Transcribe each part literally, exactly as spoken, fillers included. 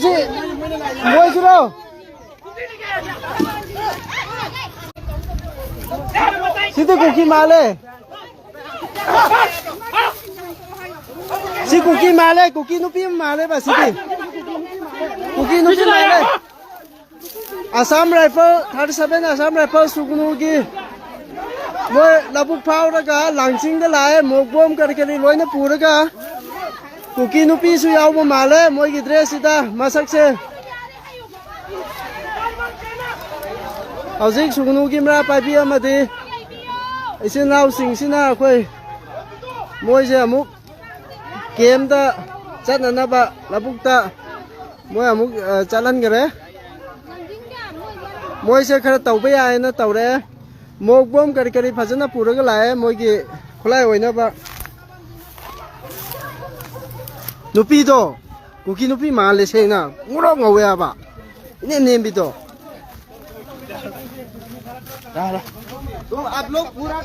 ꯁꯤ ꯃꯣꯏꯁꯤꯔꯣ? ꯁꯤꯗꯤ ꯀꯨꯀꯤ ꯃꯥꯜꯂꯦ꯫ ꯁꯤ ꯀꯨꯀꯤ ꯃꯥꯜꯂꯦ, ꯀꯨꯀꯤ ꯅꯨꯄꯤ ꯑꯃ ꯃꯥꯜꯂꯦꯕ ꯁꯤꯗꯤ꯫ ꯀꯨꯀꯤ ꯅꯨꯄꯤ ꯃꯥꯜꯂꯦ꯫ Assam rifle, thirty seven Assam rifle ꯁꯨꯒꯅꯨꯒꯤ ꯃꯣꯏ ꯂꯧꯕꯨꯛ ꯐꯥꯎꯔꯒ ꯂꯥꯡꯆꯤꯡꯗ ꯂꯥꯛꯑꯦ, ꯃꯣꯛ ꯕꯣꯝ ꯀꯔꯤ ꯀꯔꯤ ꯂꯣꯏꯅ ꯄꯨꯔꯒ꯫ ꯀꯨꯀꯤ ꯅꯨꯄꯤꯁꯨ ꯌꯥꯎꯕ ꯃꯥꯜꯂꯦ ꯃꯣꯏꯒꯤ ꯗ꯭ꯔꯦꯁꯁꯤꯗ, ꯃꯁꯛꯁꯦ꯫ ꯍꯧꯖꯤꯛ ꯁꯨꯒꯅꯨꯒꯤ ꯃꯩꯔꯥ ꯄꯥꯏꯕꯤ ꯑꯃꯗꯤ ꯏꯆꯤꯟ ꯏꯅꯥꯎꯁꯤꯡꯁꯤꯅ ꯑꯩꯈꯣꯏ ꯃꯣꯏꯁꯦ ꯑꯃꯨꯛ ꯀꯦꯝꯗ ꯆꯠꯅꯅꯕ ꯂꯧꯕꯨꯛꯇ ꯃꯣꯏ ꯑꯃꯨꯛ, ꯑ, ꯆꯠꯍꯟꯈꯔꯦ꯫ ꯃꯣꯏꯁꯦ ꯈꯔ ꯇꯧꯕ ꯌꯥꯏꯅ ꯇꯧꯔꯦ꯫ ꯃꯣꯛ ꯕꯣꯝ ꯀꯔꯤ ꯀꯔꯤ ꯐꯖꯅ ꯄꯨꯔꯒ ꯂꯥꯛꯑꯦ ꯃꯣꯏꯒꯤ ꯈꯨꯠꯂꯥꯏ ꯑꯣꯏꯅꯕ꯫ ꯅꯨꯄꯤꯗꯣ ꯀꯨꯀꯤ ꯅꯨꯄꯤ ꯃꯥꯜꯂꯦ ꯁꯦꯡꯅ, ꯉꯧꯔꯣꯛ ꯉꯧꯋꯦ ꯍꯥꯏꯕ, ꯏꯅꯦꯝ ꯅꯦꯝꯕꯤꯗꯣ꯫ तुम आप लोग पूरा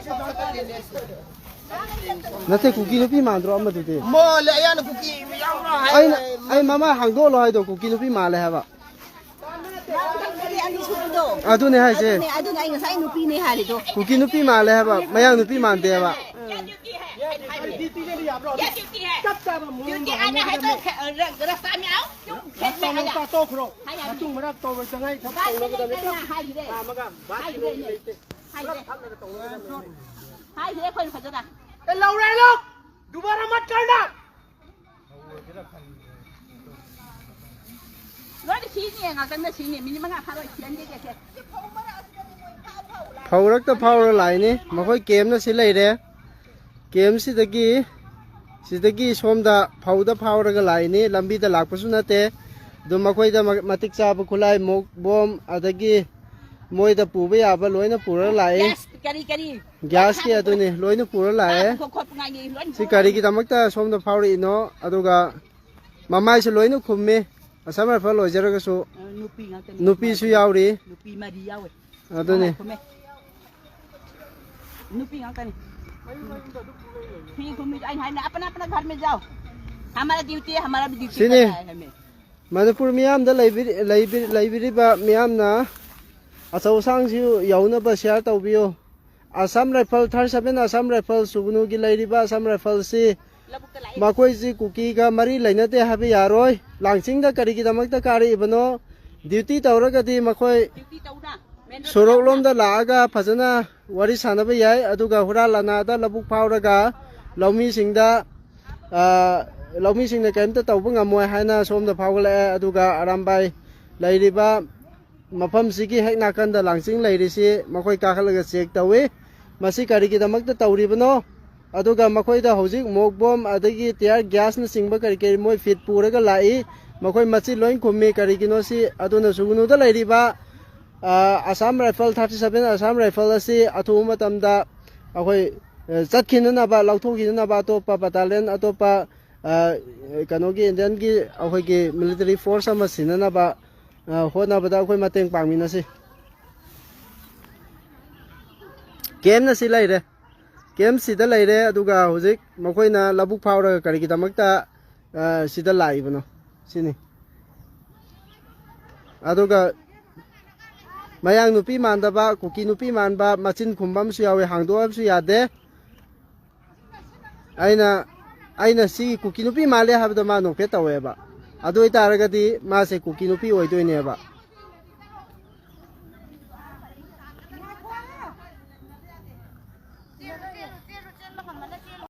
ꯅꯠꯇꯦ, ꯀꯨꯀꯤ ꯅꯨꯄꯤ ꯃꯥꯟꯗ꯭ꯔꯣ ꯑꯃꯗꯨꯗꯤ? ꯃꯣꯜꯂꯦ, ꯑꯌꯥꯅ ꯀꯨꯀꯤ ꯌꯥꯎꯕ꯭ꯔꯣ ꯍꯥꯏ꯫ ꯑꯩꯅ, ꯑꯩ ꯃꯃꯥ ꯍꯥꯡꯗꯣꯛꯍꯜꯂꯣ ꯍꯥꯏꯗꯣ ꯀꯨꯀꯤ ꯅꯨꯄꯤ ꯃꯥꯜꯂꯦ ꯍꯥꯏꯕ꯫ ꯑꯗꯨꯅꯦ ꯍꯥꯏꯁꯦ꯫ ꯑꯗꯨꯅꯦ, ꯑꯗꯨꯅꯦ ꯑꯩ ꯉꯁꯥꯏ ꯅꯨꯄꯤꯅꯦ ꯍꯥꯏꯔꯤꯗꯣ꯫ ꯀꯨꯀꯤ ꯅꯨꯄꯤ ꯃꯥꯜꯂꯦ ꯍꯥꯏꯕ, ꯃꯌꯥꯡ ꯅꯨꯄꯤ ꯃꯥꯟꯗꯦ ꯍꯥꯏꯕ꯫ ये ड्यूटी है, ये ड्यूटी है। ड्यूटी आना है तो ख-, र-, रास्ता में आओ, क्यों खेत में आ जाओ। ꯇꯣꯛꯈ꯭ꯔꯣ꯫ ꯃꯇꯨꯡ ꯃꯔꯛ ꯇꯧꯔꯣꯏꯗꯉꯥꯏ ꯊꯕꯛ ꯇꯧꯅꯕꯗꯅꯦ꯫ ꯍꯥꯏꯈ꯭ꯔꯦ꯫ ꯂꯥꯝꯃꯒ ꯕꯥꯁ ꯍꯥꯏꯈ꯭ꯔꯦ꯫ ꯂꯩꯇꯦ꯫ ꯍꯥꯏꯈ꯭ꯔꯦ꯫ ꯄꯨꯂꯞ ꯐꯝꯂꯒ ꯇꯧꯅꯒꯗꯕꯅꯦ꯫ ꯍꯥꯏꯈ꯭ꯔꯦ ꯑꯩꯈꯣꯏꯅ ꯐꯖꯅ꯫ ए, लौड़े लोग, दोबारा मत करना। ꯂꯣꯏꯅ ꯁꯤꯅꯤ, ꯉꯥꯛꯇꯪꯗ ꯁꯤꯅꯤ, ꯃꯤꯅꯤꯠ ꯃꯉꯥ ꯐꯥꯔꯣꯏ, ꯁꯤꯍꯟꯒꯦ ꯁꯦ꯫ ꯐꯧꯔꯛꯇ ꯐꯥꯎꯔ ꯂꯥꯛꯏꯅꯤ꯫ ꯃꯈꯣꯏ ꯀꯦꯝꯅ ꯁꯤ ꯂꯩꯔꯦ꯫ ꯀꯦꯝꯁꯤꯗꯒꯤ, ꯁꯤꯗꯒꯤ ꯁꯣꯝꯗ ꯐꯧꯗ ꯐꯥꯎꯔꯒ ꯂꯥꯛꯏꯅꯤ꯫ ꯂꯝꯕꯤꯗ ꯂꯥꯛꯄꯁꯨ ꯅꯠꯇꯦ꯫ ꯑꯗꯨꯝ ꯃꯈꯣꯏꯗ ꯃ-, ꯃꯇꯤꯛ ꯆꯥꯕ ꯈꯨꯠꯂꯥꯏ, ꯃꯣꯛ ꯕꯣꯝ, ꯑꯗꯒꯤ ꯃꯣꯏꯗ ꯄꯨꯕ ꯌꯥꯕ ꯂꯣꯏꯅ ꯄꯨꯔꯒ ꯂꯥꯛꯏ꯫ ꯒ꯭ꯌꯥꯁ ꯀꯔꯤ ꯀꯔꯤ? ꯒ꯭ꯌꯥꯁꯀꯤ ꯑꯗꯨꯅꯤ, ꯂꯣꯏꯅ ꯄꯨꯔ ꯂꯥꯛꯑꯦ꯫ ꯍꯥꯞꯄ ꯈꯣꯠꯄ ꯉꯥꯏꯒꯤ ꯂꯣꯏꯅ ꯁꯤ ꯄꯨꯔ ꯀꯔꯤꯒꯤꯗꯃꯛꯇ ꯁꯣꯝꯗ ꯐꯥꯎꯔꯛꯏꯅꯣ? ꯑꯗꯨꯒ ꯃꯃꯥꯏꯁꯨ ꯂꯣꯏꯅ ꯈꯨꯝꯃꯤ꯫ ꯑꯁꯥꯝ ꯔꯥꯏꯐꯜ ꯑꯣꯏꯖꯔꯒꯁꯨ ꯑ, ꯅꯨꯄꯤ ꯉꯥꯛꯇꯅꯤ꯫ ꯅꯨꯄꯤꯁꯨ ꯌꯥꯎꯔꯤ꯫ ꯅꯨꯄꯤ ꯃꯔꯤ ꯌꯥꯎꯋꯦ꯫ ꯑꯗꯨꯅꯤ꯫ ꯃꯃꯥꯏ ꯈꯨꯝꯃꯦ꯫ ꯅꯨꯄꯤ ꯉꯥꯛꯇꯅꯤ꯫ ꯐꯤ ꯈꯨꯝꯃꯤ, ꯑꯩꯅ ꯍꯥꯏꯅ, "अपना अपना घर में जाओ, हमारा ड्यूटी है, हमारा भी ड्यूटी ꯁꯤꯅꯤ꯫ करना है हमें।" ꯃꯅꯤꯄꯨꯔ ꯃꯤꯌꯥꯝꯗ ꯂꯩꯕꯤꯔꯤ-, ꯂꯩꯕꯤ-, ꯂꯩꯕꯤꯔꯤꯕ ꯃꯤꯌꯥꯝꯅ ꯑꯆꯧ ꯑꯁꯥꯡꯁꯨ ꯌꯧꯅꯕ share ꯇꯧꯕꯤꯌꯨ꯫ Assam rifle, thirty seven Assam rifle ꯁꯨꯒꯅꯨꯒꯤ ꯂꯩꯔꯤꯕ ꯑꯁꯥꯝ ꯔꯥꯏꯐꯜꯁꯤ ꯃꯈꯣꯏꯁꯤ ꯀꯨꯀꯤꯒ ꯃꯔꯤ ꯂꯩꯅꯗꯦ ꯍꯥꯏꯕ ꯌꯥꯔꯣꯏ꯫ ꯂꯥꯡꯆꯤꯡꯗ ꯀꯔꯤꯒꯤꯗꯃꯛꯇ ꯀꯥꯔꯛꯏꯕꯅꯣ? Duty ꯇꯧꯔꯒꯗꯤ ꯃꯈꯣꯏ ꯁꯣꯔꯣꯛꯂꯣꯝꯗ ꯂꯥꯛꯑꯒ ꯐꯖꯅ ꯋꯥꯔꯤ ꯁꯥꯟꯅꯕ ꯌꯥꯏ꯫ ꯑꯗꯨꯒ ꯍꯨꯔꯥꯟ ꯂꯥꯟꯅꯥꯗ ꯂꯕꯨꯛ ꯐꯥꯎꯔꯒ ꯂꯧꯃꯤꯁꯤꯡꯗ, ꯑ, ꯂꯧꯃꯤꯁꯤꯡꯅ ꯀꯔꯤꯝꯇ ꯇꯧꯕ ꯉꯝꯃꯣꯏ ꯍꯥꯏꯅ ꯁꯣꯝꯗ ꯐꯥꯎꯒꯠꯂꯛꯑꯦ꯫ ꯑꯗꯨꯒ ꯑꯔꯥꯝꯕꯥꯏ ꯂꯩꯔꯤꯕ ꯃꯐꯝꯁꯤꯒꯤ ꯍꯦꯛ ꯅꯥꯀꯟꯗ ꯂꯥꯡꯆꯤꯡ ꯂꯩꯔꯤꯁꯤ ꯃꯈꯣꯏ ꯀꯥꯈꯠꯂꯒ check ꯇꯧꯏ꯫ ꯃꯁꯤ ꯀꯔꯤꯒꯤꯗꯃꯛꯇ ꯇꯧꯔꯤꯕꯅꯣ? ꯑꯗꯨꯒ ꯃꯈꯣꯏꯗ ꯍꯧꯖꯤꯛ mock bomb ꯑꯗꯒꯤ tear gasꯅꯆꯤꯡꯕ ꯀꯔꯤ ꯀꯔꯤ ꯃꯣꯏ feed ꯄꯨꯔꯒ ꯂꯥꯛꯏ꯫ ꯃꯈꯣꯏ ꯃꯆꯤꯟ ꯂꯣꯏ ꯈꯨꯝꯃꯤ꯫ ꯀꯔꯤꯒꯤꯅꯣ ꯁꯤ? ꯑꯗꯨꯅ ꯁꯨꯒꯅꯨꯗ ꯂꯩꯔꯤꯕ, ꯑ, Assam rifle, thirty seven Assam rifle ꯑꯁꯤ ꯑꯊꯨꯕ ꯃꯇꯝꯗ ꯑꯩꯈꯣꯏ, ꯑ, ꯆꯠꯈꯤꯅꯅꯕ, ꯂꯧꯊꯣꯛꯈꯤꯅꯅꯕ ꯑꯇꯣꯞꯄ battalion, ꯑꯇꯣꯞꯄ, ꯑ, ꯀꯩꯅꯣꯒꯤ Indianꯒꯤ ꯑꯩꯈꯣꯏꯒꯤ military force ꯑꯃ ꯁꯤꯟꯅꯅꯕ, ꯑ, ꯍꯣꯠꯅꯕꯗ ꯑꯩꯈꯣꯏ ꯃꯇꯦꯡ ꯄꯥꯡꯃꯤꯟꯅꯁꯤ꯫ Campꯅ ꯁꯤ ꯂꯩꯔꯦ꯫ Campꯁꯤꯗ ꯂꯩꯔꯦ꯫ ꯑꯗꯨꯒ ꯍꯧꯖꯤꯛ ꯃꯈꯣꯏꯅ ꯂꯧꯕꯨꯛ ꯐꯥꯎꯔꯒ ꯀꯔꯤꯒꯤꯗꯃꯛꯇ, ꯑ, ꯁꯤꯗ ꯂꯥꯛꯏꯕꯅꯣ ꯁꯤꯅꯤ꯫ ꯑꯗꯨꯒ ꯃꯌꯥꯡ ꯅꯨꯄꯤ ꯃꯥꯟꯗꯕ, ꯀꯨꯀꯤ ꯅꯨꯄꯤ ꯃꯥꯟꯕ, ꯃꯆꯤꯟ ꯈꯨꯝꯕ ꯑꯃꯁꯨ ꯌꯥꯎꯋꯤ, ꯍꯥꯡꯗꯣꯛꯑꯕꯁꯨ ꯌꯥꯗꯦ꯫ ꯑꯩꯅ, ꯑꯩꯅ ꯁꯤ ꯀꯨꯀꯤ ꯅꯨꯄꯤ ꯃꯥꯜꯂꯦ ꯍꯥꯏꯕꯗꯣ ꯃꯥ ꯅꯣꯛꯐꯦꯠ ꯇꯧꯋꯦꯕ꯫ ꯑꯗꯨ ꯑꯣꯏꯇꯥꯔꯒꯗꯤ ꯃꯥꯁꯦ ꯀꯨꯀꯤ ꯅꯨꯄꯤ ꯑꯣꯏꯗꯣꯏꯅꯦꯕ꯫